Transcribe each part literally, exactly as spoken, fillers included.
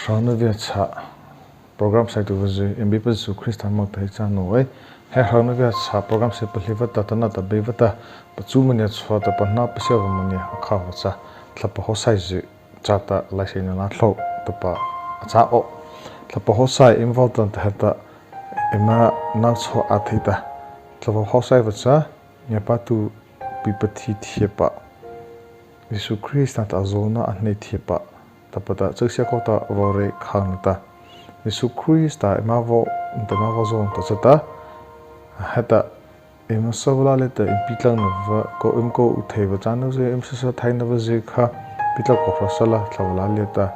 Hrona Viachhâh program saituhpazy, Abeipa Zisu Krista moh ta ei cha naoh ei. He Hrona Viachhâh program sie palihpa ta, tanoh ta Abeipa ta, pachu miah chhao ta pahno pasia awpa miah a khâpa cha, Thlahpa hawsaizy chata laiseihna lâ tlôh tahpa a châ aw. Thlahpa hawsai eima vaw tah ta heta, eima nao chhao a thei ta. Thlahpa hawsai vâta cha, ngiapâtuhpa pipathi thiehpa, Zisu Krista ta a zona a hnei thiehpa, tahpa ta châ sia kaw ta vaw rei khâ na ta. Zisu Krista eima vaw, eima vaw zona ta chata, heta, eima sawala liata eima pi tlôna vâta, ko eima ko u thei vâta cha na zy, eima sasa thaina vâta zy kha, pi tlôh kaw hra sala, Thlahpa lâ liata,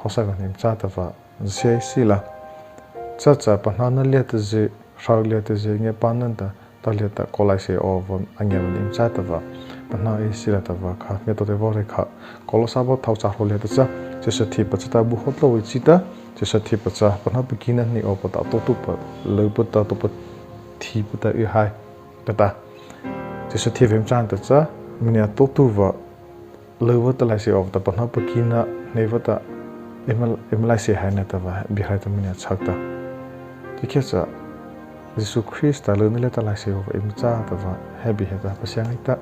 hawsai vâta eima châ tahpa, zie sila. Cha cha pahnona liata zy, hro liata zy, ngiapâna ta, ta liata kaw laiseih awpa, a ngiapâna eima châ tahpa, pahno ei sila tahpa kha, ngiapâtuhpa vaw rei khâ. Kawlawsa bu thôh châ hrawh liata cha, chyhsa thiehpa chata bu hawh tlôh ei chi ta, chyhsa thiehpa cha, pahno pakina hnei awpa ta, a taotuhpa, lôpa ta, taopa thiehpa ta y hai, tahta. Chyhsa thiehpa eima châ ta cha, miah taotuhpa, lôpa ta laiseih awpa ta pahno pakina hnei vâta, eima, eima laiseih haina tahpa, biehrai ta miah chhao ta. Tikhe cha, Zisu Krista lôna liata laiseih awpa eima châ tahpa, he bie heta pasia ngaita.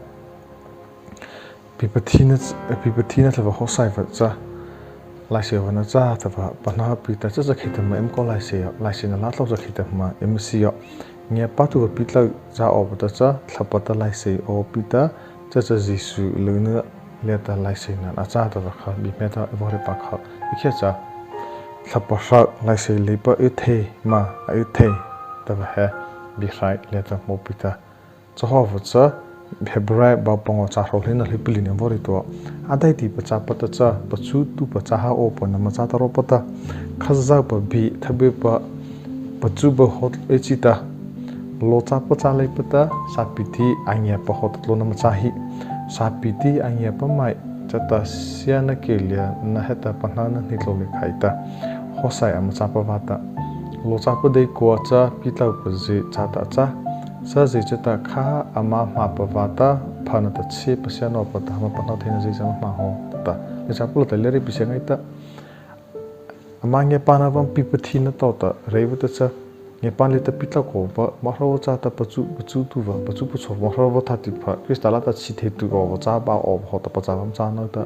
Pipathina, pipathina Thlahpa hawsai vâta cha, laiseih awpa na châ tahpa, pahno pi ta cha cha kheihta ma eima kaw laiseih aw, laiseihna lâ tlôh cha kheihta ma eima sie aw. Ngiapâtuhpa pi tlôh châ awpa ta cha, Thlahpa ta laiseih aw pi ta, cha cha Zisu lôna liata laiseihna a châ tahpa kha, bie hmeta vaw reipa kha, tikhe cha, Thlahpa hro laiseih leipa y thei ma, a y thei, tahpa he, biehrai liata hmô pi ta. Cha hawhpa cha, Hebrai bu panga châ hrawh hleino hleipalih na vaw rei tua. A daihti pachâpa ta cha, pachutuhpa châ ha awpa nama châ ta rawpa ta, Khazohpa bie thabypa, pachupa hawh ei chi ta, lôchâpa châ leipa ta, sapiti a ngiahpa hawhta tlôna nama châ hih. Sapiti a ngiahpa maih, chata siana kyh liana heta pahnona hnei tlôh lei khai ta. Hawsai ama châpa vâta, lôchâpa deikua cha pi tlôpazy chata a châ. Chazy chata kha ama hmâpa vâta, phana ta chhie pasia nawpa ta, ama pahno theinazy cha ama hmâ haw ta. Lei châ palôh ta lei rei pie sia ngaita. Ama ngiapâna vâ pipathina tao ta rei vâta cha, ngiapâna liata pi tlôh kaw vâ, ama hro vâ chata pachu, pachutuhpa, pachu pachhao, ama hro vâ thâtihpha, Krista lâta chhithei tuh awpa châpa awpa hawhta pachâ vâ ama châ na ta.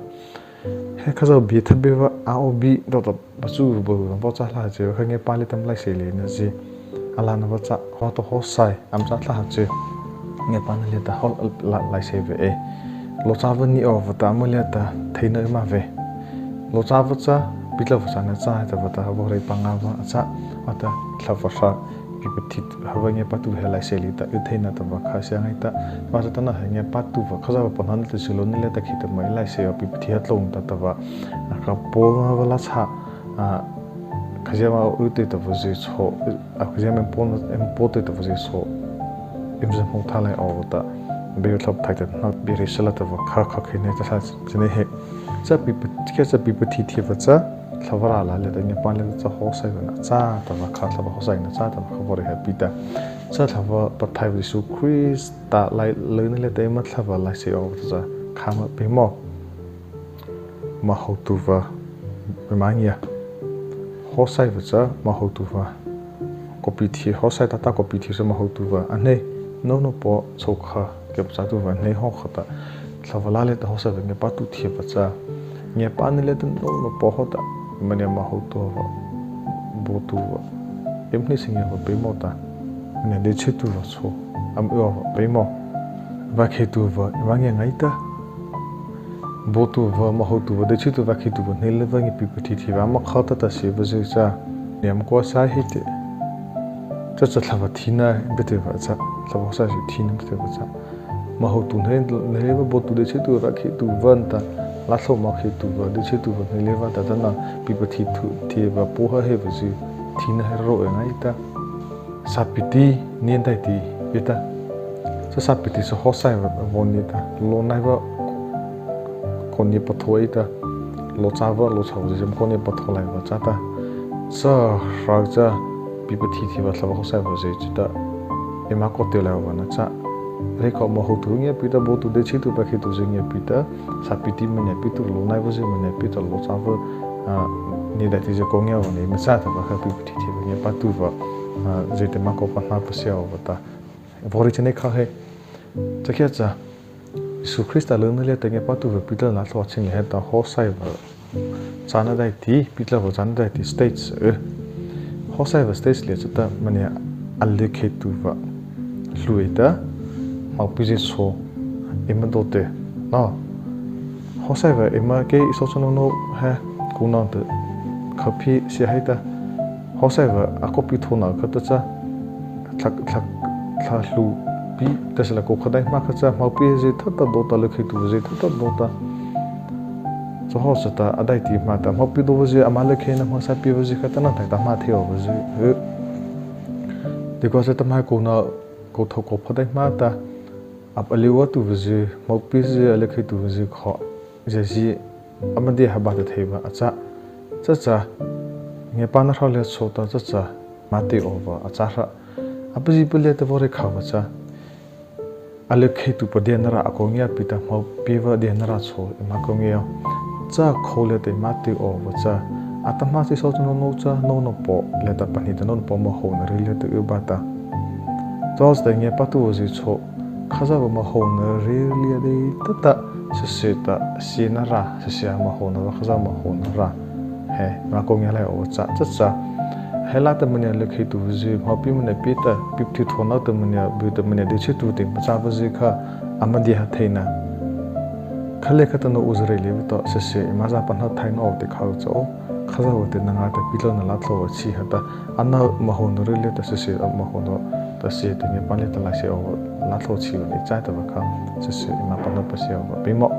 He Khazoh bie thabypa, a aw bie, tao ta pachu bu vâ châ la chi, kha ngiapâna liata ama laiseih leina zy. A lâna vâ cha, hawhta hawsai, ama châ la chi. Ngiapâna liata hawh la, laiseih vei. Lôchâpa ni awpa ta ama liata theina eima vei. Lôchâpa cha, pi tlôh vâ cha na châ, tahpa ta, vaw rei panga vâ a châ, a ta, Thlahpa hro, pipathi, hawh vâ ngiapâtuhpa he laiseih lei ta, y theina tahpa kha sia ngaita, vâ cha tanoh he ngiapâtuhpa, Khazohpa pahnona liata zy lôna liata kheihta ma ei laiseih aw pipathi ha tlôh ta tahpa, a kha Paul na vâ la cha, a, Khazia ma y tei tahpa zy chhao, a, Khazia ma Paul na, em Paul tei tahpa zy chhao, eima zy hmô tha lai awpa ta, Abeipa Thlahpa Pathaihpa ta na bie rei sala tahpa kha, kha kheihna ta sa, chi nei he. Cha pipa, tikhe cha pipathi thiehpa cha, Thlahpa râh lâ liata ngiapâna liata cha hawsai vâna châ tahpa kha, Thlahpa hawsai na châ tahpa kha vaw rei ha pi ta. Cha Thlahpa Pathaihpa Zisu Krista lâ, lôna liata eima Thlahpa laiseih awpa ta cha, kha ma peimawh. Ama hawhtuhpa, eima ngia. Hawsai vâta cha ama hawhtuhpa. Kawpi thieh, hawsai tah ta kawpi thieh cha ama hawhtuhpa. A hnei, nô nô paw chhôhkha, kyhpachâtuhpa a hnei hawh kha ta. Thlahpa lâ liata hawsai vâ ngiapâtuhpa thiehpa cha. Ngiapâna liata nô nô paw hawhta. Maniah ama hawhtuhpa. Baotuhpa. Eima hnei sa ngiahpa peimawh ta. Maniah deichhituhpa chhao. Ama y awpa peimawh. Vâkheituhpa, eima ngia ngaita. Baotuhpa, ama hawhtuhpa, deichhituhpa, vâkheituhpa, hnei leipa ngiapâtuhpa pipathi thiehpa, ama khâ ta ta sie vâ zy cha, maniah ama kua sai hih teh. Cha cha Thlahpa thina eima tei vâ cha, Thlahpa hawsai zy thina eima tei vâ cha. Ama hawhtuhpa hnei, hnei leipa baotuhpa, deichhituhpa, vâkheituhpa ta, lâ tlôh ama kheituhpa, deichhituhpa, hnei leipa ta, tanoh, pipathi thiehpa, paw ha hei vâ zy, thina he ro ei ngaita. Sapiti, nie daihti, y ta. Cha sapiti cha hawsai vâ, vaw nie ta. Lônaipa, kaw nie patho ei ta. Lôchâpa, lôchâpa zy, kaw nie patho lai vâ chata. Cha hro cha, pipathi thiehpa Thlahpa hawsai vâ zy chata. Eima kaw tei lai vâna cha. Rei kaw ama hawhtuhpa ngiapâtuhpa, baotuhpa, deichhituhpa, vâkheituhpa zy ngiapâtuhpa. Sapiti maniah pietuh, lônaipa zy maniah pietuh, lôchâpa a, nie daihti zy kô ngia awpa nie eima châ tahpa kha, pi pathi thiehpa ngiapâtuhpa, a, zy ta eima kô pahno pasia awpa ta, vaw reih cha nei kha he. Chakhia cha, Zisu Krista lâna liata ngiapâtuhpa Peter lâ thlua chhing heta Hosea vâ châna daihti, Peter vâ châna daihti stage, e. Hosea vâ stage liata chata mania a lykheituhpa hluh ei ta, hmo pi zy chhao eima do teh. No. Hosea vâ eima kei ei sawchanô no he, kô no ta kha pi sia hei ta. Hosea vâ a kô pi thôhna khata cha, thla, thla, thla hluhpi ta sala kô khadai ma kha cha, hmo pi zy thata do ta, lykheituhpa zy thata do ta. Cha Hosea ta a daihti ma ta, hmo pi do awpa zy, ama lykheina hmasa pi awpa zy khata na thai ta ma thei awpa zy. E. Ti kô cha ta ma kô no, kô thôh kô phadai ma ta, a, a lyu awtuhpa zy, hmo pi zy, a lykheituhpa zy kha, zy zy, ama dei ha ba ta thei awpa a châ. Chacha, ngiapâna hra liata chhao ta chacha, eima tao awpa a châ hra. A pazi pa liata vaw reih khâpa cha, a lykheituhpa diena râh a kô ngia pi ta, hmo pi vâ diena râh chhao eima kô ngia. Cha khô liata eima tao awpa cha, atahmâ cha ei sawchanô no cha, nôpaw liata pahnie ta nôpaw mohôhna ry liata y ba ta. Cha Hosea ta ngiapâtuhpa zy chhao, Khazohpa mohôhna ry liata dei tah ta, sese ta, sie na râh, sese a mohôhna vâ, Khazohpa mohôhna râh. He, eima kô ngia lai awpa châ, chacha. He la ta mania lykheituhpa zy, hmo pi mania pi ta, pi pathi thôhna ta mania, pi ta mania dei chhituh ti ma châ awpa zy kha, ama dei ha theina. Kha lei khata no u zy reih leipa ta, sese, eima za pahno thai no awpa ti kha cha o. Khazohpa ta na ngâ ta Peter na lâ thlua chi ha ta, ano mohôhna ry liata sese a mohôhna ta sie ta ngiapâna liata lâ sie awpa lâ thlua chi awpa ni chai ta awpa kha, sese eima pahno pasia awpa peimawh.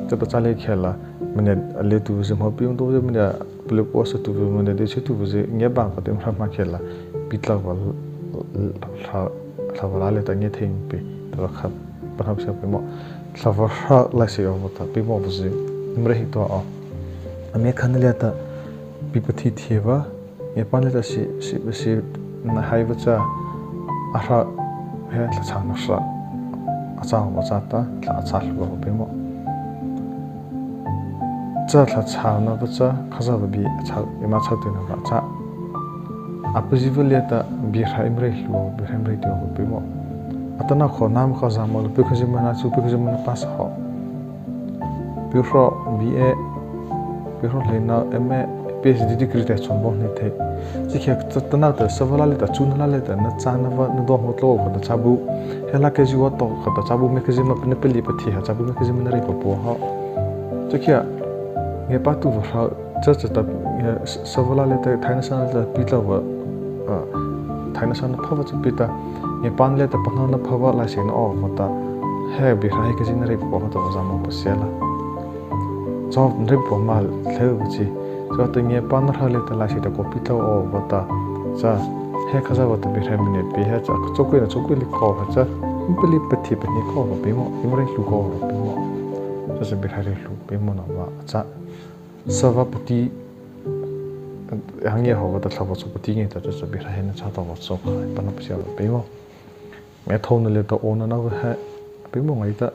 Chata cha lei khei la, mania a lei tu zy hmo pi tu zy mania pali pua sa tu zy mania dei chhituh zy ngia ba pa ti ma hra ma khei la, Peter vâ la, la, la vâ la liata ngia thei pi ta awpa kha pahno pasia peimawh. Thla vâ hra lâ sie awpa ta peimawh awpa zy, eima reih hi tua o. A mia khana liata, pi pathi thiehpa, ngiapâna liata sie, sie, sie na hai awpa cha, a hra, he thla chhâna hra a châ awpa châ ta, thla a chhâ hluh awpa peimawh. Cha thla chhâna awpa cha, Khazohpa bie a chhâ, eima chhâ tyhna awpa châ. A pazi pa liata, biehrai eima reih hluh, biehrai eima reih tyh awpa peimawh. Atanoh kha nama kha za ma la, pi khazia ma na chu, pi khazia ma na pass haw. Pi hrawh B A, pi hrawh hleino M A, P H D degree ta chhao bo hnei thei. Chi khei cha tanoh ta sapa la liata, chuna la liata, na châna vâ, na do hmo tlô khata châbu. He la khei zy vâ to khata châbu, mia khazia ma na pali pathi ha, châbu mia khazia ma na reih pa pua haw. Chi khei, ngiapâtuhpa hra, cha cha ta, eh, s-, sapa la liata, thaina sona liata, Peter vâ, eh, thaina sona pha vâ cha Peter, ngiapâna liata pahno na pha vâ lâ sie na awpa ta, he biehrai he khazia na reih pa pua haw ta awpa za ma pasia la. Cha reih pa ma lei awpa chi. Cha ta ngiapâna hra liata lâ sie ta kô pi tlô awpa ta. Cha, he Khazohpa ta biehrai mania pie he cha, chawkui na chawkui lei kô ha cha, eima pali pathi pahnie kô awpa peimawh, eima reih hluh kô awpa peimawh. Cha cha biehrai reih hluh peimawhna awpa châ. Sapa pati, a ngia haw awpa ta thla vâ chô pati ngia ta cha cha biehrai he na châ ta awpa châ kha, pahno pasia awpa peimawh. Mia thôhna liata awnanopa he, peimawh ngaita.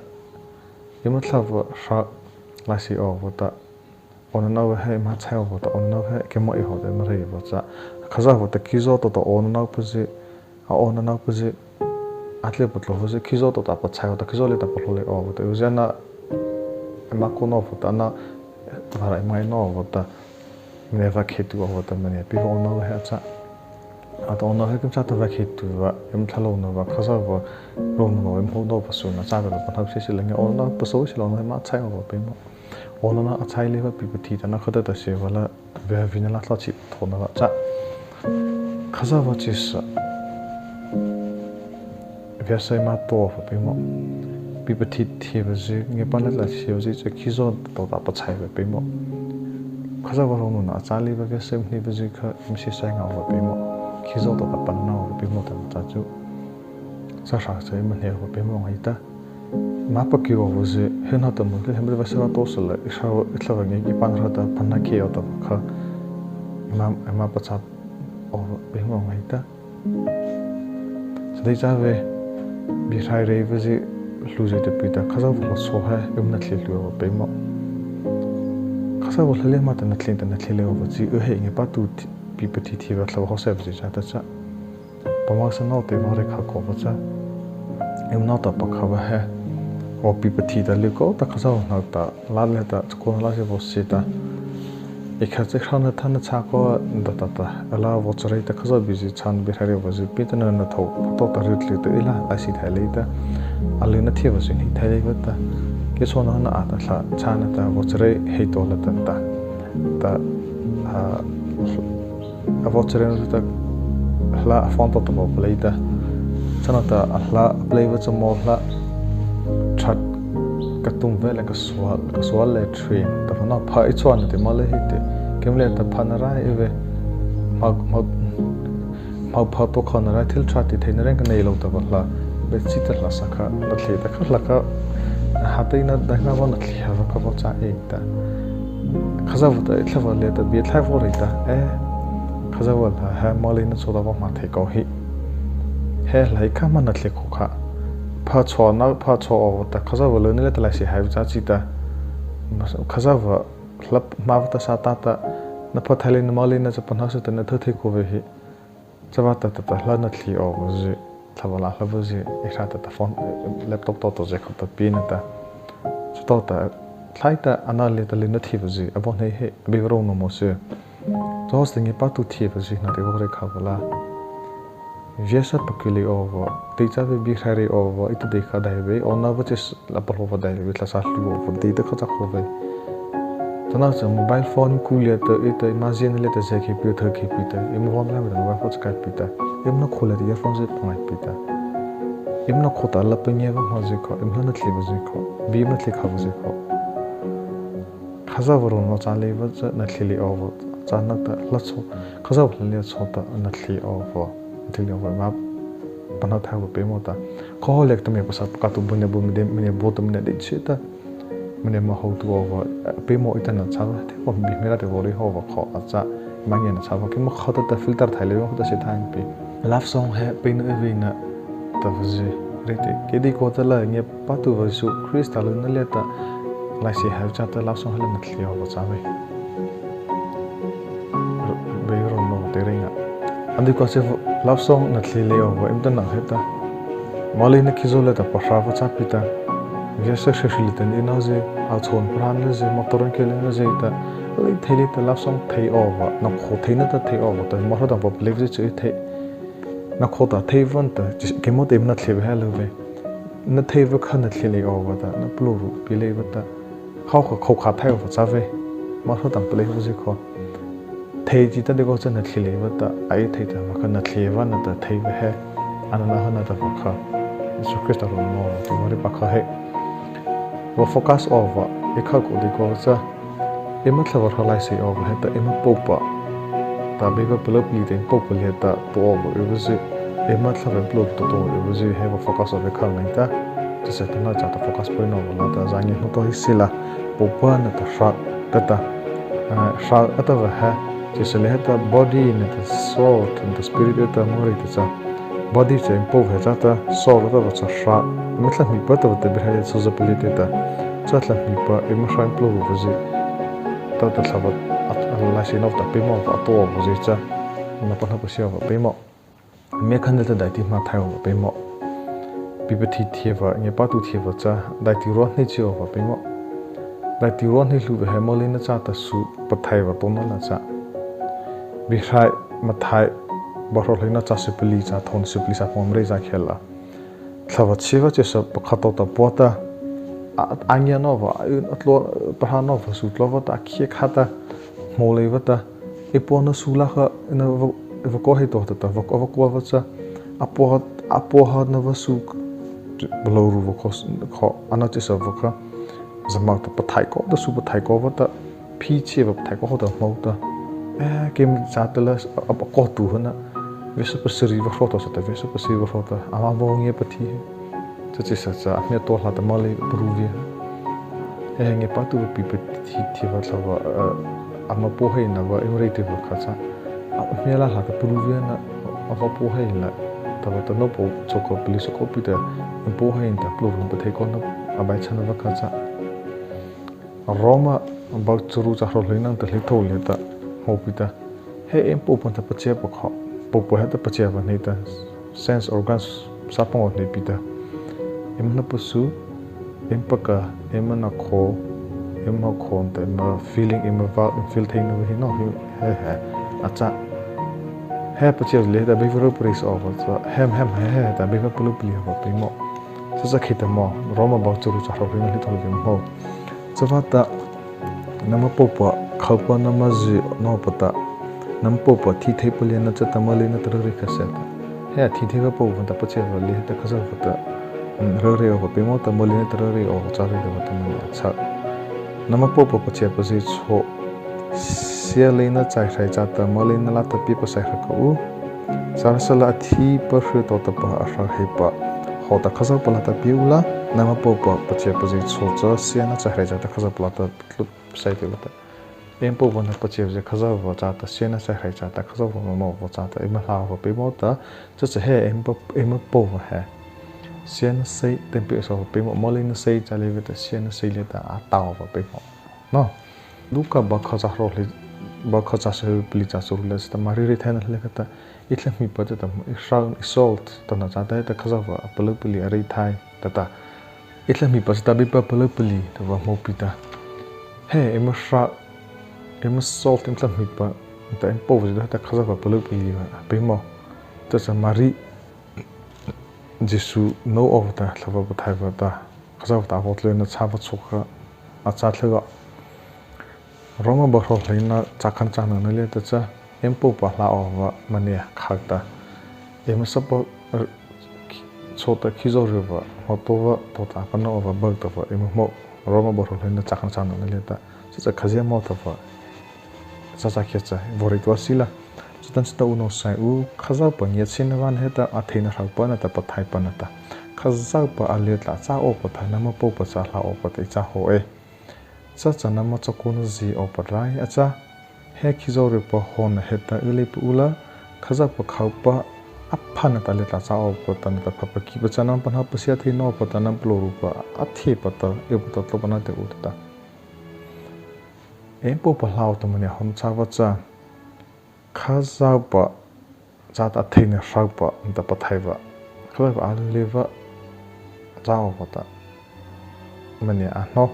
Eima thla vâ hra lâ sie awpa ta, awnanopa he eima chai awpa ta, awnanopa he keimo ei haw ta eima reih awpa châ. Khazohpa ta khizaw tawhta awnanopa zy, a awnanopa zy, a tlyh patlô awpa zy, khizaw tawhta pachai awpa ta, khizaw liata palôh lei awpa ta, u zy ano, eima kô no awpa ta, ano, vârâh eima ei no awpa ta, mania vâ khei tu awpa ta, mania pi vâ awnanopa he a châ. Ata awnanopa he keimo châ ta vâ khei tu vâ, eima thlalôhna vâ, Khazohpa rônahna eima hmô awpa su na châ ta awpa pahno pasia sila ngia, awnanopa pasô sila awnanopa he eima chai awpa peimawh. Awnanopa a chai leipa pi pathi ta na khata ta sie vâ la, via vina la thlua chi thôhna vâ châ. Khazohpa chyhsa viasa eima tao awpa peimawh. Pi pathi thiehpa zy, ngiapâna liata lâ sie awpa zy cha khizaw tawhta pachai awpa peimawh. Khazohpa rônahna a châ leipa viasa eima hneipa zy kha eima siesai ngâ awpa peimawh. Khizaw tawhta pahno awpa peimawh tahpa châ chu. Sahra cha eima hnei awpa peimawh ngaita. Eima pakhy awpa zy, he na ta mo, he hmâ viasa vâ tao sala, ei hra, ei thla vâ ngia, ei pahno hra ta pahno khei awpa ta kha, eima, eima pachâ awpa peimawh ngaita. Cha dei châ vei, biehrai reih awpa zy, hluh zy ta pi ta, Khazohpa lâ so he, eima na thei hluh awpa peimawh. Tah vaw hlâ lei ma ta na thei ta na thei lei awpa chi, u he ngiapâtuhpa thi, pipathi thipa thlahpa hawh sapa chi chata cha. Pamasa no te vaw reih khao awpa cha. Eima no ta pakha vaw he. Aw pipathi ta lei ko ta Khazohpa hnohta lâ lei ta, chakaona lâ zy vaw sie ta. Ei kha chi hrona thana chhâ ko da ta ta. Ala vaw chareih ta Khazohpa bie zy chhâna bie hrei rei vaw zy pie ta na na thôh, thôh ta ryhtlyh ta ei la, laiseih thai lei ta. Alyna thiehpazy hnei thai leipa ta. Kei chhao na na a ta hla chhâna ta vaw chareih hei to la ta ta. Ta, a, a vaw chareih ta hla a phone to ta vaw play ta. Chana ta a hla a play vaw cha mo hla. Chat ka tum vei lei ka sual, ka sual lei train. Ta pha na pha ei chhuahna te ma lei hi te. Keima lei ta pha na rai ei vei. Ma, ma, ma pha to kha na rai thil ṭha ti thei na rei ka nei lo ta vaw hla. Be chi ta hla sa kha, na thei ta kha hla kha. Ha te na dai na vaw na thei ha vaw kha vaw cha ei ta. Khazohpa ta ei thla vaw lei ta, bie thei vaw rei ta. Eh, Khazohpa la he ma lei na chhao ta vaw ma thei ko hi. He hla ei kha ma na thei ko kha. Pha chhuahna, pha chhuah awpa ta, Khazohpa lâ na lei ta laiseih hai cha chi ta. Khazohpa hla ma vaw ta sa ta ta. Na pha thei lei na ma lei na cha pahno sa ta na thei thei ko vei hi. Chavâta ta ta hla na thei awpa zy, thla vaw la hla vaw zy, ei hra ta ta phone, laptop to to zy kha ta pie na ta. Cha to ta, thlai ta, ana lei ta lei na thei vaw zy, a vaw hnei he, a bie vaw rao no mo sy. Cha hawh sa ta ngiapâtuhpa thipa zy na te vaw reih khao vaw la. Viasa pakih lei awpa, tei cha vei bie hrei rei awpa, ei ta dei kha dai vei, aw na vaw chi la palôh vaw dai vei, thla sa hluh awpa, dei ta kha cha ko vei. Tana cha mobile phone ku lei ta, ei ta, eima zy na lei ta, zy khei pi, thei khei pi ta, eima vaw la vei ta, mobile phone cha kai pi ta, eima na kho lei ta, earphone zy pangai pi ta. Eima na kho ta la pangia vaw ma zy kha, eima na thei vaw zy kha, bie eima na thei kha vaw zy kha. Khazohpa rao no cha lei vaw cha na thei lei awpa, cha na ta hla chhao, Khazohpa hla lei chhao ta na thei awpa, thei lei awpa ma, pahno thai vaw peimawh ta. Kho hawh lei ta mei pasa pakha tu bu ne bu mei de, mei ne bu tu mei ne de chi ta. Mei ne ma hawh tu awpa, peimawh ei ta na cha vaw, te vaw bie mei la te vaw rei hawh vaw kho a cha, ma ngia na cha vaw, keima kho ta ta filter thai lei vaw kho ta sie thai pi. Love song he peimawh ei vei na, ta vaw zy, rei te, kei dei ko ta la, ngiapâtuhpa Zisu Krista lâ na lei ta, laiseih hai cha ta love song he la na thei awpa cha vei. Be rao no te rei nga. Andei ko se love song na thei lei awpa, eima ta na he ta. Ma lei na khizaw lei ta pahra vaw cha pi ta. Viasa hre hri lei ta ni na zy, a chhao pahra na zy, motor kei lei na zy ta. Lei thei lei ta love song thei awpa, na kho thei na ta thei awpa ta, ma hra ta vaw play zy chi thei. Na kho ta thei vaw ta, keimo te eima na thei vaw he lei vei. Na thei vaw kha na thei lei awpa ta, na palôh ru pi lei vaw ta. Khao kha khao kha thai awpa cha vei. Ma hra ta palôh vaw zy kha. Thei chi ta dei ko cha na thei lei vaw ta, a ei thei ta vaw kha na thei vaw na ta thei vaw he. Ana na ha na ta vaw kha. Zisu Krista rao no, ti vaw rei pakha he. Vaw focus awpa, ei kha ko dei ko cha. Eima thla vaw hra laiseih awpa he ta eima pôhpa. Ta bie vaw palôh pi lei ta eima pôhpa lei ta to awpa ei vaw zy. Eima thla vaw palôh to to ei vaw zy he vaw focus awpa kha ngai ta. Cha sa ta na cha ta focus poi no vaw la ta za ngi no to hi sila. Pôhpa na ta hra ta ta. Ah, hra a ta vaw he. Chi sa lei he ta body na ta soul na ta spirit a ta mori ta cha. Body cha eima pôh he cha ta, soul a ta vaw cha hra, eima thla hmipa ta vaw ta bie hra ya cha za pali te ta, cha thla hmipa, eima hra eima palôh vaw zy, ta ta thla vaw, a, a laiseih no ta peimawh vaw a to vaw zy cha, na pahno pasia vaw peimawh. Mei khan lei ta daihti ma thai vaw peimawh. Pipathi thipa, ngiapâtuhpa thipa cha, daihti rua hnei chi vaw peimawh. Daihti rua hnei hluh vaw he ma lei na cha ta su pathai vaw to na na cha. Bie hrai, Mathai, Bahrâh hleino châ sypalih, châ thôh sypalih, châ pangawh, Mari za khei la. Thlahpa chi vaw chyhsa pakha to ta pua ta. A, a ngia no vaw, a, a tlô, pahrâ no vaw su tlô vaw ta, a khei kha ta. Hmô lei vaw ta. Ei pua na su la kha, na vaw, vaw kaw hei to ta ta, vaw, vaw kaw vaw cha. A pua, a pua ha na vaw su, palôh ru vaw kho, kho, a na chyhsa vaw kha. Zâ ma ta pathai kaw, ta su pathai kaw vaw ta. Phi chi vaw pathai kaw ta hmô ta. Eh, keima châ ta la, a, a, a kaw tu ha na. Viasa pasari vaw hro ta sa ta, viasa pasari vaw hro ta. Ama vaw ngia pathi he. Cha chyhsa cha, a hmia to hla ta ma lei paru via. Eh, ngiapâtuhpa pipathi thipa thlahpa, eh, ama pua hei na vaw, eima reih tyh vaw kha cha. A hmia la hla ta paru via na, a vaw pua hei la. Ta vaw ta no pua, chô kaw pali chô kaw pi ta, eima pua hei ta, palôh ru pathai kaw na, a bai châ na vaw kha cha. Rômâ Bâ charu châ hrawh hleino ta hleithôh liata hmô pi ta, he eima pôhpa ta pachia pakha, pôhpa heta pachia pa hnei ta, sense organs sâh pangawh hnei pi ta, eima hnapasu, eima paka, eima nakho, eima hmokho ta, eima feeling, eima va, eima feel theina he no, he, he, a châ. He pachia liata Abeipa râh praise awpa ta, he, he, he, he ta Abeipa palôh pali awpa peimawh. Cha cha khei ta maw, Rômâ bâ charu châ hrawh hleino hleithôh liata hmô. Chavâta, nama pôhpa khopa nama zy nawpa ta, nama pôhpa thi thei pa liana chata moleina ta ryurei khah sy ta. He a thi thei pa pôhpa ta pachia pa liata Khazohpa ta, mm, ryurei awpa peimawh ta, moleina ta ryurei awpa châ vei ta vâta mania a châ. Nama pôhpa pachia pazy chhao, sialeina chaihrei chata moleina lâta pie pasai hra kha u. Sârâ sala a thipa hry tawhtapa a hra heipa hawhta Khazohpa lâta pie u la, nama pôhpa pachia pazy chhao cha siana chaihrei chata Khazohpa lâta tlu sai teh u ta. Eima pôhpa ta pachia pazy Khazohpa chata, siana chaihrei chata Khazohpa moh moh chata eima hlâ awpa peimawh ta, cha cha he eima pô, eima pôhpa he siana sei ta pie awpa peimawh, moleina sei châ leipa ta, siana sei liata a tao awpa peimawh. No. Luka bâ kha châ hrawh hlei, bâ kha châ sypalih, châ charu liata chata Mari reithaina liata khata, ei thlahmipa chata, ei hra, ei salt tahna chata heta Khazohpa palôh pali a reithai ta ta. Ei thlahmipa chata Abeipa palôh pali tahpa hmô pi ta. He eima hra, eima salt, eima thlahmipa ta eima pôhpa ta heta Khazohpa palôh pali awpa peimawh. Cha cha Mari, Zisu nô awpa ta Thlahpa Pathaihpa ta, Khazohpa ta a vaw tlyna châpa chhôhkha a châ thei aw. Rômâ bâ hrawh hleino châ kha châ nona liata cha, eima pôhpa hlâ awpa mania khâ ta, eima sapa, chhao ta khizaw ryhpa hmotaopa tawhta a pahno awpa bâ tahpa eima hmô. Rômâ bâ hrawh hleino châ kha châ nona liata, cha cha khazia maw tahpa, cha cha khiah cha vaw reih tua sila. Chatanachata unawh saih u, Khazohpa ngiachhiena vâna heta a theihna hrohpa nata pathaihpa nata, Khazohpa a lâ tlâh châ awpa ta nama pôhpa cha hlâ awpa ta ei châ haw ei. Cha cha nama chakaona zie awpa rai a châ. He khizaw ryhpa hawhna heta y leipa u la, Khazohpa khopa a pha nata lâ tlâh châ awpa ta nata pha pakipa cha nama pahno pasia thei nawpa ta nama palôhrupa a theipa ta ypa ta tlôpa na teh u ta ta. Eima pôhpa hlâ awpa ta mania hawh châ vâta cha, Khazohpa chata a theihna hrohpa nata pathaihpa, Khazohpa a lâpa châ awpa ta mania a no.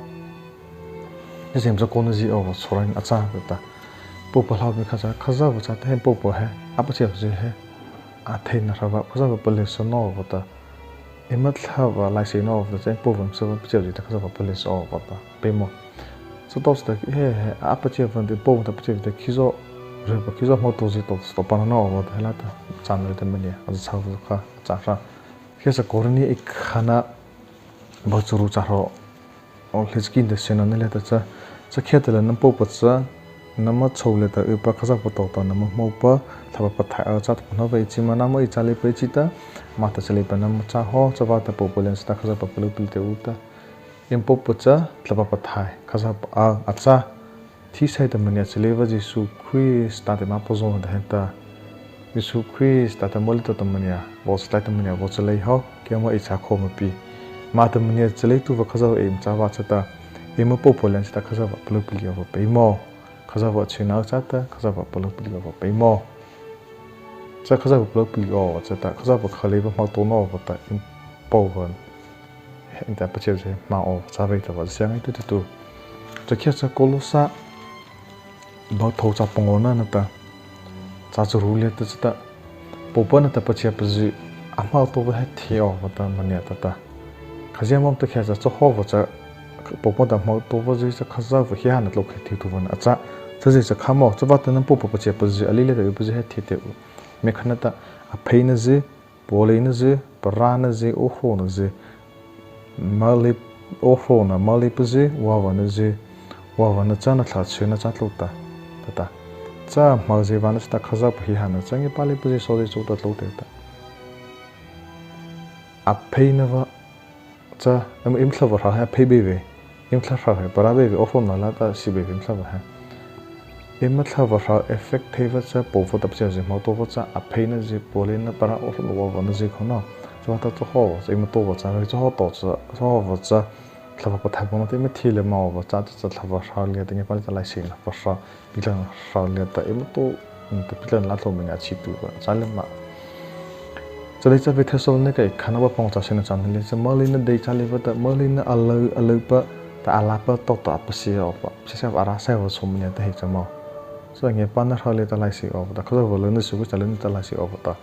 He zie chakaona zie awpa chhao rai a châ ta ta. Pôhpa hlâ awpa kha cha, Khazohpa chata he pôhpa he a pachia pazy he a theihna hrohpa Khazohpa palâsa nawpa ta, eima thlahpa laiseih nawpa ta cha, eima pôhpa sapa pachia pazy ta Khazohpa palâsa awpa ta peimawh. Chatawhcha ta he, he a pachia pa ta, pôhpa ta pachia ta khizaw ryhpa, khizaw hmotaozy tawhta, tawhta pahno nawpa ta he lâta châna liata mania a châ vâ kha a châ hra. Khiahcha Kawrinthi eima bâ charu châ hrawh hleichaki nata syno liata cha, cha khiahtala nama pôhpa cha nama chhao liata ypa Khazohpa tawhta nama hmôpa Thlahpa Pathaih a châ tahpa pahno vei. Ei chi ma nama ei châ leipa ei chi ta, mata cha leipa nama châ haw. Chavâta pôhpa liana chata Khazohpa palôh pali teh u ta. Eima pôhpa cha Thlahpa Pathaih Khazohpa a a châ. Thisaih ta mania chalei vâta Zisu Krista ta eima pazao ta he ta, Zisu Krista ta moleina ta mania vaw chalei ta mania vaw chalei haw, keima ei châ khao ma pi. Mata mania chaleitu vâ Khazohpa eima châ vâ chata, eima pôhpa liana chata Khazohpa palôh pali awpa peimawh. Khazohpa chhâna chata Khazohpa palôh pali awpa peimawh. Cha Khazohpa palôh pali awpa chata Khazohpa kho leipa hmotaona awpa ta eima pôhpa he ta pachia pazy hmô awpa châ vei tahpa zy ngaita teh u. Cha khiahcha Kolosa bâ thôh châ pangawhna nata châ charu liata chata, pôhpa nata pachia pazy a hmotaopa he thei awpa ta mania ta ta. Khazia ma ta khiahcha, chahawhpa cha pôhpa ta hmotaopazy cha Khazohpa hiehâhna tlôkhei theituhpa na a châ. Chazy cha kha maw, chavâta nama pôhpa pachia pazy a lei liata ypazy he thei teh u. Miakha nata, apheinazy, pualeinazy, parânazy, awhrônazy, molei, awhrôna moleipazy, vaivânazy, vaivâna cha na thlahchhâna châ tlôh ta, tah ta. Cha hmozy vâna chata Khazohpa hiehâhna cha ngiapâ leipazy sawzy chôta tlôh teh ta. Apheina vâ cha, eima, eima thlahpa hra he aphei beipa, eima thlahpa hra he parâ beipa, awhrôna lâta sie beipa eima thlahpa he. Eima thlahpa hra effect thei vâ cha pôhpa ta pachia pazy hmotaopa cha, apheinazy, pualeina, parâ, awhrôna, vaivânazy kha no. Chavâta chahawhpa cha eima taopa châ vei, chahawh tawhcha, chahawhpa cha Thlahpa Pathaihpa nata eima thei lymâ awpa châ, cha cha Thlahpa hro liata, Nepali ta laiseihna pa hro, Pitlouna hro liata eima tao, ta Pitlouna lâ tlôh miah a chhituhpa châ lymâ. Cha lei cha Thesalonika khana ba pangawh châ syno châ na liata cha, moleina dei châ leipa ta, moleina a lyu, a lyupa ta, a lapa tawhta a pasia awpa, pasia awpa a râh saipa chhao miah ta he cha ma. Cha Nepali hro liata laiseih awpa ta, Khazohpa lyuna, Zisu Krista lyuna ta laiseih awpa ta,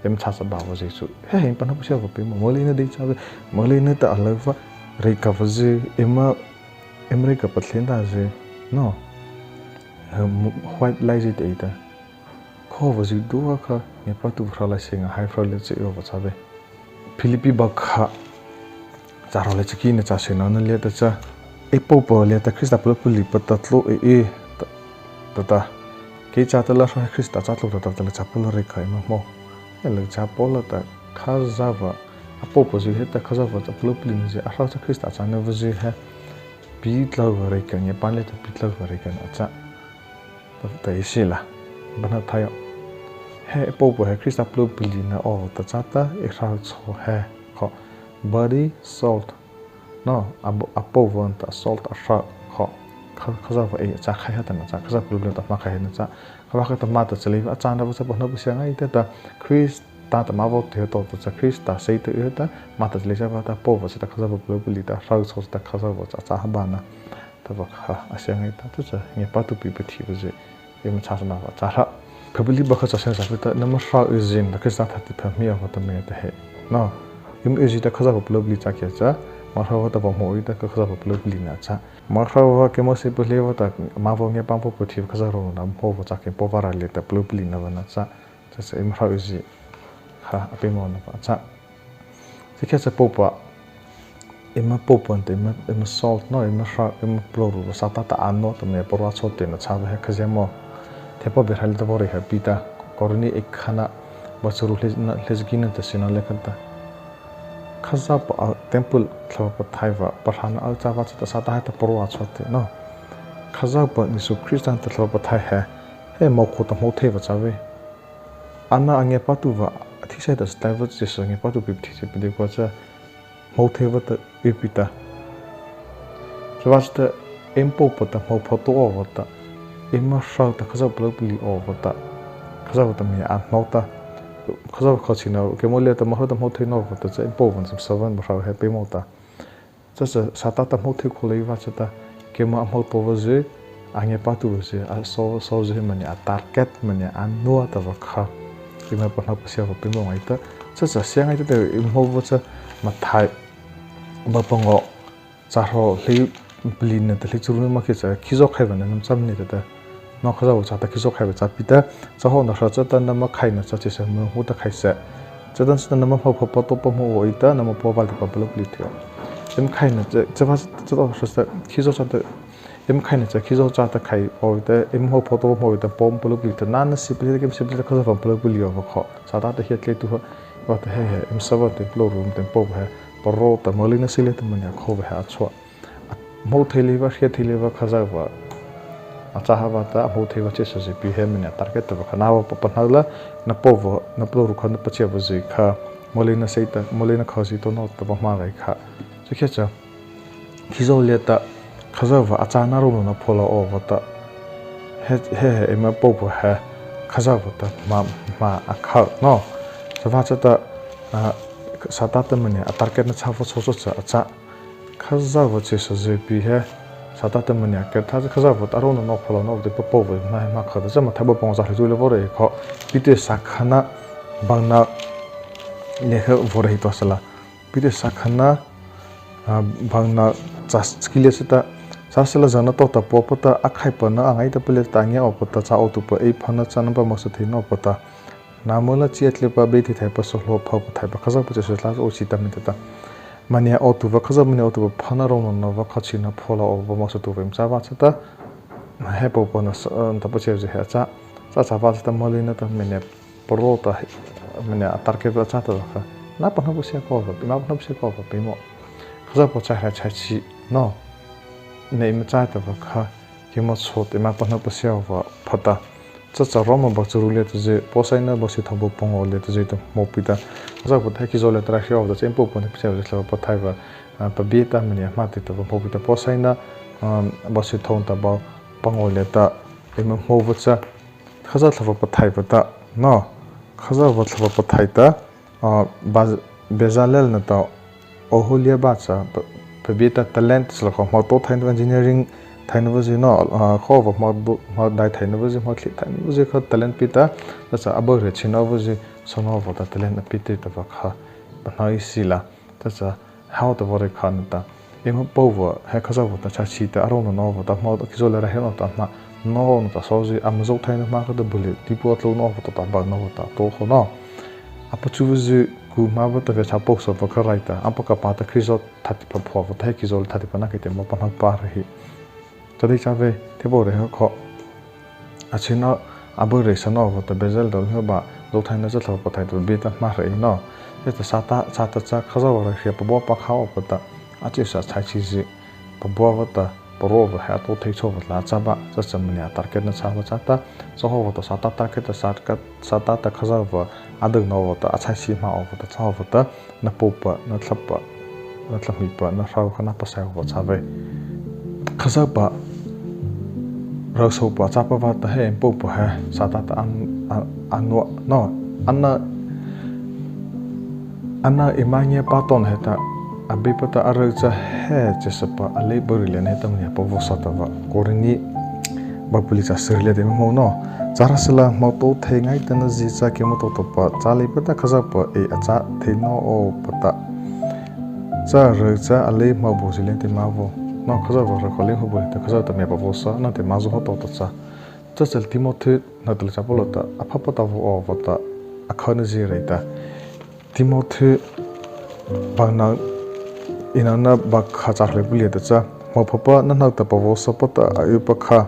eima châ châ bâ awpa zie chu, he he eima pahno pasia awpa peimawh. Moleina dei châ vei, moleina ta a lyupa, reikapa zie, eima, eima reikapa thlei ta zie, no, he, mu-, white lai zie ta ei ta. Khopa zydua kha Nepali tu hro laiseih ngaita, hro liata cha ei awpa châ vei. Philippi bu kha, châ hrawh lei chaki nata châ syno liata cha, ei pôhpa liata Krista palyupalihpa ta tlao ei ei, ta, ta ta. Kei châta la hro he Krista châ tlao ta ta, ta la châ palôh reikha eima hmô. He la châ palôh ta Khazohpa, a pôhpa zie heta Khazohpa ta palyupalihna zie a hro cha Krista châna vâ zie he, Pitlouna reikha, Nepali ta Pitlouna reikha na châ. Ta, ta ei sila. Pahno thai aw. He pôhpa he Krista palyupalihna awpa ta châ ta, ei hro chhao he, kho, body, soul. No, a bo-, a pôhpa ta soul ta hro, kho. Kha-, Khazohpa ei châ khai ha ta na châ, Khazohpa palyupalihna ta hmâ khai ha na châ. Kha ba kha ta ma ta chalei a châ na ba cha pahno pasia ngaita ta, Krista ta ma vaw tei ha tawhta cha Krista sei ta y ha ta, ma ta chalei cha ba ta pôhpa cha ta Khazohpa palyupalih ta, hro chhao cha ta Khazohpa cha châ ha ba na. Tahpa kha a sia ngaita, ta cha Nepali tu pi pathi ba zie, eima châ châ na ba châ hra. Philippi bu kha châ syno châ pi ta, nama hro y zie ta Krista thâtih pha hmia awpa ta miah ta he. No, eima y zie ta Khazohpa palyupalih châ kei cha, ma hro ta vaw hmô y ta Khazohpa palyupalihna châ. Ma hro keimo sie palyu awpa ta, ma vaw ngiapâ awpa pathi Khazohpa rônahna hmô awpa châ kei, pôhpa râh liata palyupalihna vâ na châ. Cha cha eima hro y zie kha a peimawhna pa châ. Cha kei cha pôhpa, eima pôhpa ta eima, eima soul no, eima hro, eima palôhru, Sâtâ ta ano ta miah paro a châ teh na châ ba he khazia maw. Theipa bie hra liata vaw reih ha pi ta, Korinthi khana, ba charu hlei, hlei chaki nata syno liata kha ta, Khazohpa a temple Thlahpa Pathaihpa pahrâna a châ ba cha ta Sâtâ he ta paro a châ teh no. Khazohpa Zisu Krista ta Thlahpa Pathaih he, he hmo kho ta hmô thei awpa châ vei. Ano a ngiapâtuhpa, a thisaih ta a tlai awpa cha Zisu a ngiapâtuhpa pi pathi zie pi dei kua cha, hmô thei awpa ta y pi ta. Chavâta cha ta, eima pôhpa ta hmo pha tao awpa ta, eima hro ta Khazohpa palyupalih awpa ta, Khazohpa ta miah a hmô ta, Khazohpa khachhihna keimo liata ma hro ta hmô thei nawpa ta cha, eima pôhpa cha servant pa hro he peimawh ta. Cha cha Sâtâ ta hmô thei khao leipa cha ta, keimo a hmô tao awpa zie, a ngiapâtuhpa zie, a so, so zie maniah, a target maniah, a nua tahpa kha, eima pahno pasia awpa peimawh ngaita. Cha cha sia ngaita ta eima hmô awpa cha, Mathai bu pangawh, châ hrawh hlei palih nata hlei charu ma kei cha, khizaw khai awpa na nama châ mania ta ta. No Khazohpa châta khizaw khai awpa châ pi ta, cha hawhna hra chata nama khaihna cha chyhsa ma hmô ta khaihsa. Chatanachata nama hmo pha pha tao awpa hmô awpa ei ta, nama pôhpa liata palyupalih thei. Eima khaihna cha, cha ba cha ta hra cha khizaw chata, eima khaihna cha khizaw chata khai awpa ei ta, eima hmo pha tao awpa hmô awpa ei ta, pôhpa palyupalih ta, nâ na sie palih ta, keima sie palih ta, Khazohpa palyupalih awpa kho. Sâtâ ta hiathlei tuh ha, awpa ta he he, eima servant ta palôhru ta pôhpa he, paro ta moleina sei liata maniah khopa he a chhuah. Hmô thei leipa, hria thei leipa Khazohpa a châ ha awpa ta, a hmô thei awpa chyhsa zie pi he maniah target tahpa kha na awpa pahno la, na pôhpa, na palôhru kha na pachia awpa zie kha, moleina sei ta, moleina kha zie tao no tahpa hmâ rai kha. Cha kei cha, khizaw liata, Khazohpa a châna rônahna phuah la awpa ta, he, he, he, eima pôhpa he, Khazohpa ta ma, ma a kha no. Chavâta cha ta, a, Sâtâ ta maniah a target na châ awpa chhao cha cha a châ. Khazohpa chyhsa zie pi he, Sâtâ ta maniah a kei tha cha Khazohpa ta rônahna phuah la no awpa ta eima pôhpa na he ma kha ta cha Mathai bu pangawh châ hlei charu liata vaw reih kho. Pity sakhana bangna liata vaw reih to sala. Pity sakhana, a, bangna chas kili sita. Sasala zana tawhta pôhpa ta a khaihpa na a ngaitapa liata ta a ngia awpa ta châ awtuhpa ei phana châna pa mawh sa thei nawpa ta. Nâmo la chi a tlyhpa, bei thei thaipa, sahlao pha pathaihpa, Khazohpa chyhsa tlai awh chi ta mania ta. Maniah awtuhpa, Khazohpa maniah awtuhpa phana rônahna vâ khachhihna phuah la awpa mawh sa tuh vei ma châ vâ cha ta. He pôhpa na sa, eh, ta pachia zie he a châ. Cha cha vâ cha ta moleina ta maniah paro ta, maniah a target vâ a châ tahpa kha. Na pahno pasia kawpa, na pahno pasia kawpa peimawh. Khazohpa châ hra châ chi, no. Na eima châ tahpa kha, keima chhao ta eima pahno pasia awpa pha ta. Cha cha Rômâ bu charu liata zie, Pawsaina bu sythôh bu pangawh liata zie ta hmô pi ta. Khazohpa ta he khizaw liata rai hria awpa ta cha eima pôhpa na pachia zie Thlahpa Pathaihpa A, pabie ta mania hmâ tei ta va hmô pi ta pawsaina, um, basi thôh ta ba pangaw liata, eima hmô va cha, Khazoh Thlahpa Pathaihpa ta, no, Khazoh Thlahpa Pathaihpa ta, a, Ba-, Bezalel nata Oholiab cha, pa-, pabie ta talent sala kha hmâ to thaina engineering thaina va zy no, a, kho va hmâ do, hmâ dai thaina va zy, hmâ thli thaina va zy kha talent pi ta, ta cha a bo re china va zy, sono va ta talent a pi tei ta va kha, pahno ei sila. Ta cha, hao ta va re kha na ta. Eima pô va, he Khazoh va ta cha chi ta, a ro no no va ta, hmâ ta kizo le ra he no ta hmâ, no no ta so zy, ama zo thaina hmâ kha ta bu le, ti pu a tlo no va ta ta ba no va ta, to kho no. A pa chu va zy, ku hmâ va ta ve cha pô so va kha rai ta, a pa ka pa ta Kristo thati pa pho va ta he kizo le thati pa na ke te ma pa na pa re hi. Cha dei cha ve, te bo re ha kho. A china, a bo re sa no va ta Bezalel dol he ba, zo thaina cha Thlahpa Pathaihpa ta bie ta hmâ re no. He ta sa ta, sa ta cha Khazoh va re hria pa bo pa kha o pa ta. A chi sa chai chi zy. Pa bo va ta, pa ro va he a to thei cho va la cha ba, cha cha mania target na cha va cha ta. Cha ho va ta sa ta target ta sa ka, sa ta ta Khazoh va, a dei no va ta, a chai chi hmâ o va ta, cha ho va ta. Na pôhpa, na thlahpa, na thlahmipa, na hroh kha na pasai va cha ve. Khazohpa, rao sopa, chapa va ta he, pôhpa he, sa ta ta an, an, ano, no, ana, ana eima ngiapa to na he ta, Abeipa ta a rao cha he, che sapa, a lei bo ri le na he ta mania pa vo sa ta va, Korinthi, Ba pali cha sari le te mo no. Chara sala mo to thei ngai ta na zi cha ke mo to to pa. Cha lei pa ta Khazohpa e a cha thei no o pa ta. Cha rao cha a lei mo bo zi le te ma vo. No Khazohpa rao kha lei mo bo le te Khazoh ta me pa vo sa na te ma zo ho to to cha. Cha cha Timothy na te le cha Paul ta. A pha pa ta vo o va ta. A kha na zi re ta. Timothy, bang na, ina na ba kha cha le bu le ta cha. Mo pha pa na na ta pa vo sa pa ta a u pa kha.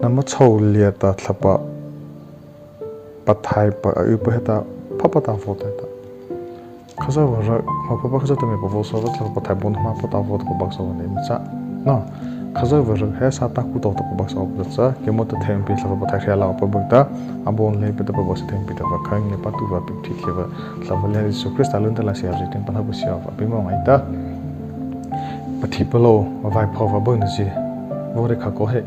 Na ma chô liata Thlahpa Pathaihpa a ypa heta phapa ta vaw ta ta. Khazohpa râh hmâpa pa Khazohpa ta miah pavoh sa ta Thlahpa Pathaihpa baona hmâpa ta vaw ta pabak sa vaw na eima châ. Na, Khazohpa râh he Sâtâ ku to ta pabak sa vaw ta châ. Keimo ta thei pi Thlahpa Pathaihpa hria la pa bâ ta, a baona leipa ta pabak sa thei pi ta vaw kha ngiapâtuhpa pi thi thei vaw. Thlahpa Zisu Krista lâ ta lâ sia ri tei pahnopa sia vaw pi ma ngai ta. Pathipalôh a vaw pha vaw bâ na zie. Vaw rei kha kaw he.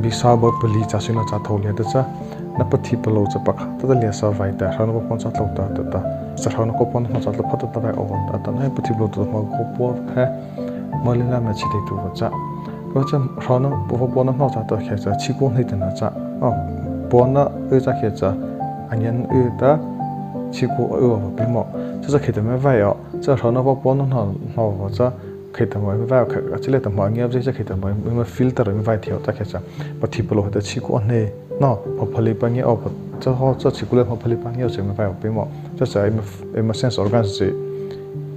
Bisawhpa pali châ syno châ thôh liata châ. Na pathipalôh cha pakha ta ta liata sa vaw ta. Hrona vaw pha châ thôh ta ta ta. Sa hrona kaw pha na hmâ châ thôh pha ta ta vaw awh ta ta. Na he pathipalôh ta hmâ kaw pha he. Moleina ma chi thei tu vaw châ. Kaw châ hrona vaw pha na hmâ châ ta khe châ chi kaw nei ta na châ. Aw. Pha na y châ khe châ. A ngian y ta. Chi kaw y vaw pi ma. Châ châ khe ta ma vaw awh. Châ hrona vaw pha na hmâ vaw châ. Khe ta ma eima vaw kha, a chi le ta ma ngiap zie châ khe ta ma eima filter eima vaw thei ta khe châ. Pathipalôh ta chi kaw a nei. No, hmâ pha leipa ngiah awpa. Châ haw châ chi kaw le hmâ pha leipa ngiah châ eima vaw pi ma. Châ châ eima, eima sense organ zie.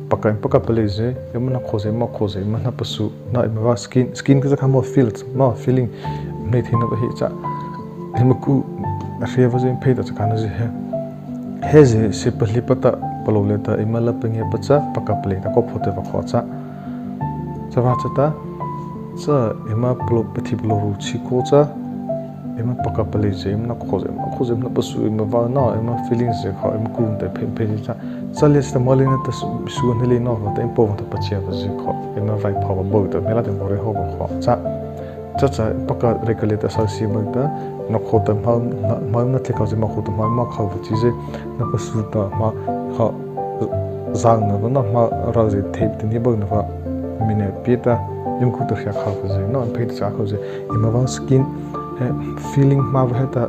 Pakha, pakha palei zie, eima na khaw zie, ma khaw zie, eima na pasu, na eima vaw skin, skin kha châ kha ma feels, ma feeling. Nei thei na vaw hi châ. Eima ku, a hria vaw zie, phei ta châ kha na zie he. He zie, si pha leipa ta, palôh le ta, eima la pa ngiah pa châ, pakha palei ta kaw pha ta vaw khaw châ. Châ vaw châ ta, châ eima palôh, pathipalôh ru chi kaw châ, eima pakha palei zie, eima na khaw zie, eima khaw zie, eima na pasu, eima vaw na, eima feelings zie kha, eima ku ta phei phei zie châ. Châ le ta moleina ta su, su na le no, vaw ta eima pha vaw ta pachia vaw zie kha, eima vaw pha vaw bâ ta, mei la ta vaw rei haw vaw khaw châ. Châ châ, pakha rei kha le ta sa si bâ ta, na khaw ta hmâ, hmâ na thei khaw zie, ma khaw ta hmâ, ma khaw vaw chi zie, na pasu ta hmâ, kha, zang na vaw na hmâ râh zie thei ta ni bâ na vaw, mi na pi ta, eima ku ta hria khaw vaw zie, na phei ta châ khaw zie, eima vaw skin, he, feeling hmâ vaw he ta,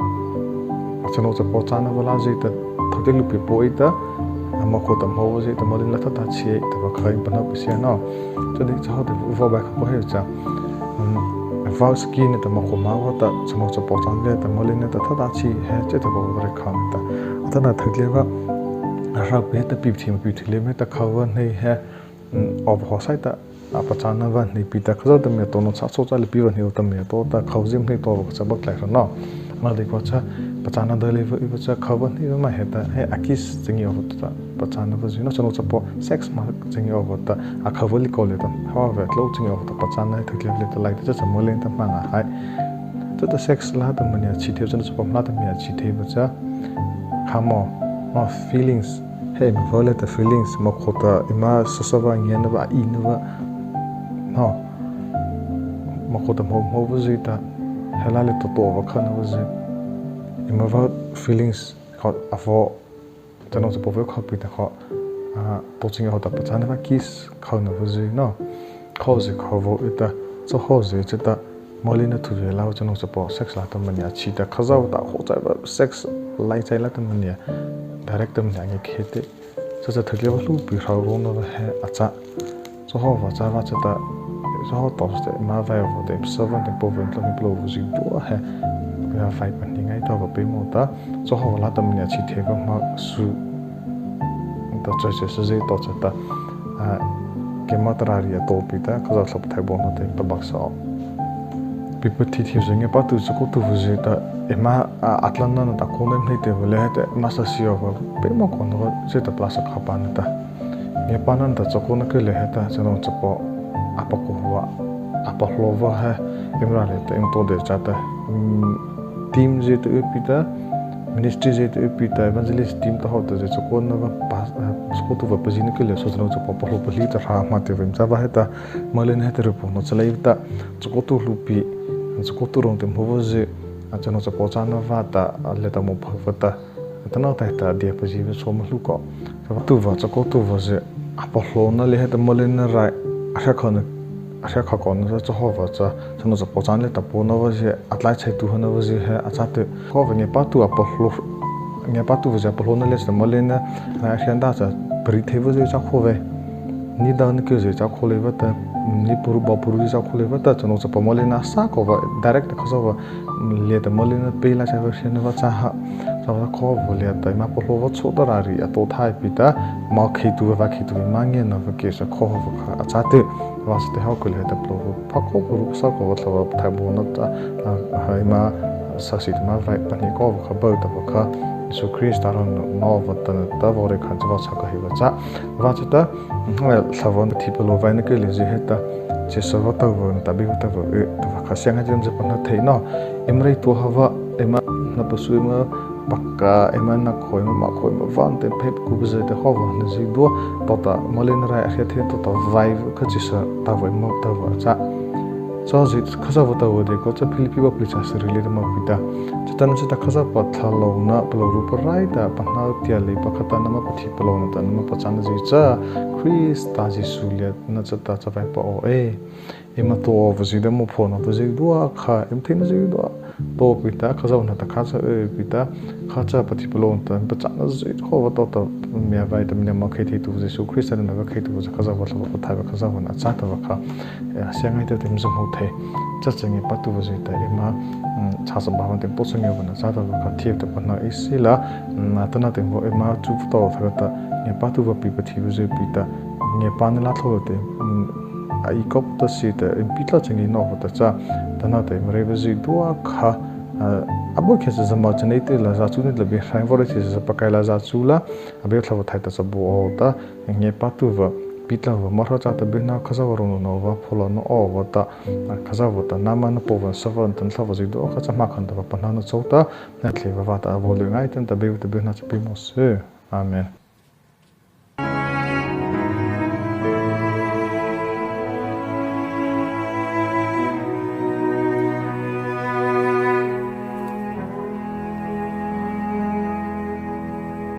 chanô chapaw châ na vaw la zie ta, thâtih luhpi pha ei ta, ma khaw ta hmâ vaw zie ta, moleina la ta ta chi ei ta vaw kha eima pahnopa sia na. Châ dei châ haw ta vaw bâ kha kaw he châ. Um, vaw skin ta ma khaw hmâ vaw ta, chanô chapaw châ le ta, moleina ta tha ta chi he, châ ta vaw vaw rei kha ta. A ta na thâtih le vaw, a râh pi ta pi thi ma pi thi le ma ta kha vaw nei he, um, awh vaw sai ta, a pachâna vaw nei pi ta, Khazoh ta miah to no châ so châ le pi vaw nei ta miah to ta, khaw zie nei to vaw châ bâ tlai ra na. Na dei kaw châ, pachâna dei le vaw, i vaw châ kha vaw nei vaw ma he ta, he a kiss châ ngiah awpa ta. Pachâna vaw zie no chanô chapaw sex ma châ ngiah awpa ta, a kha vaw li kaw le ta, haw vaw tlo châ ngiah awpa ta, pachâna thâtih le ta lai ta châ châ moleina ta hmâ nga hai. Châ ta sex la ta mania chi thei, chanô chapaw la ta mania chi thei vaw châ. Kha ma, ma feelings. Eima vaw liata feelings, eima kho ta eima sasa va ngiana va, ina va. No. Eima kho ta hmô hmô vaw zy ta, he liata tao tao va khana vaw zy. Eima vaw feelings, kho a vaw, chanô chapaw vaw kho pi ta kho, a, tao ching a hawh ta pachâna va kiss khana vaw zy, no. Kho zy kho vaw ei ta, cha kho zy chi ta, moleina thu vei la, chanô chapaw sex la ta mania chi ta, Khazoh ta kho chai va sex lai chai la ta mania, direct ta mania nge khei te. Cha cha thaklia va hluhpi hrau rônah va he a châ. Cha hawh va châ va chi ta, cha hawh tao chi ta, eima vai va te, servant te, pôh va, tlao mi pôh va zy dua he, eima vai pani ngai ta va peimawh ta, cha hawh va la ta mania chi thei va ma su. Ta chai chai sa zy tao chi ta, a, keima ta rari a tao pi ta, Khazoh Thlahpa Pathaih baona ta ta baksa aw. Pipathi thizy ngiapâtuh chakaotuhpa zy ta, eima, a, a tlâna nata kho na hnei te va le he ta, eima sasi aw va, peimawh kho na va, zy ta plastic khâpa nata. Ngiapâna nata chakaona kei le he ta, chanô chapaw, a pakho va, a pahlaw va he, eima râh liata, eima tao dei châ ta, mm, team zy ta y pi ta, ministry zy ta y pi ta, evangelist team ta hawh ta zy chakaona va, pa, a, chakaotuhpa pazina kei le, so chanô chapaw pahlaw pali ta hra ma te va eima châ va he ta, moleina he ta ru pôh na chalei ta, chakaotuh hluhpi, chakaotuh rônah te hmô vaw zy, a chanô chapaw châna vâta, a liata mo pha vâta, a tanoh taihta dia pazi va so ma hluh kaw. Chakaotuhpa, chakaotuhpa zy, a pahlaona liata he ta moleina rai, a hria khona, a hria kha kaw na cha hawh va cha, chanô chapaw châna liata pôhna va zy, a tlai chhituhpa na va zy he, a châ te. Kho va ngiapâtuh a pahlaw, ngiapâtuhpa zy a pahlaona liata cha moleina rai a hria ta cha, pari thei va zy cha kho vei. Ni dao ni kei zy cha kho lei vâta, ni paru ba paru zy cha kho lei vâta, chanô chapaw moleina sa kaw va, direct ta Khazoh va, liata moleina pei la cha va hria na va cha ha. Cha va kho va liata, eima pahlaw va chô ta rari a tao thai pi ta, ma khei tu va khei tu ma nge na va kei sa kho va kha, a châ te. Va sa te hawh kei le he ta pôh va, pha kho paru sa kaw va Thlahpa Pathaih baona ta, a, a, eima sasi ta ma vai pani kaw va kha, bao ta va kha, Zisu Krista râh no, no va ta na ta vaw rei khan cha va sa ka hi va cha. Va cha ta, Thlahpa Pathaih palôh vaina kei le zy he ta, chyhsa va tao va na ta bie va tao va, e, ta va kha sianghai zy pahno thei no. Eima rei tuah ha va, eima na pasu, eima pakha, eima na kho, eima ma kho, eima van te phei ku ba zy te hawh va na zy dua, tao ta moleina rai a hria thei tao ta vai va kha chyhsa tao va eima tao va cha. Cha zy Khazoh va tao va dei kaw cha Philippi ba pli cha sari liata ma pi ta. Chatanachata Khazohpa thlalôhna palôhrupa rai ta pahno tia leipa khata nama pathipalôh nata nama pachâna zy cha, Krista Zisu liata na chata chavaipa aw e. Eima tao aw va zy dei ma phaohna va zy dua kha, eima theina zy dua. Tao pi ta, Khazoh nata kha cha e pi ta, kha cha pathipalôh nata pachâna zy hawh va tao ta, mia vai ta mia ma khei thei tu va Zisu Krista na va khei tu va Khazoh va Thlahpa Pathaih va Khazoh va na chata va kha. E, sianghai ta te eima zy hmô thei. Cha cha ngiapâtuhpa zy ta eima, mm, cha sa ba ma te pôh sa ngia va na chata va kha thie ta pahno ei sila, mm, na ta na te va eima chu tao va kha ta, ngiapâtuhpa pi pathi va zy pi ta, ngiapâna la thlô te, mm, a i kop ta si ta, eima pi tla cha ngi no va ta cha, ta na te eima rei va zy dua kha, a, a bo khe sa zama cha nei te la za chu nei la bie hrai va rei si sa pakai la za chu la, a bie Thlahpa Pathaih ta cha bo aw ta, ngiapâtuhpa, pi tla va ma hra cha ta bie na Khazoh va rônah no va phaoh la no aw va ta, Khazoh va ta nama na pôh va sa va ta na thla va zy dua kha cha ma khan ta va pahno na chô ta, na thlei va va ta a vaw lei ngai ta na ta bie ta bie na cha pi mo sy. Amen.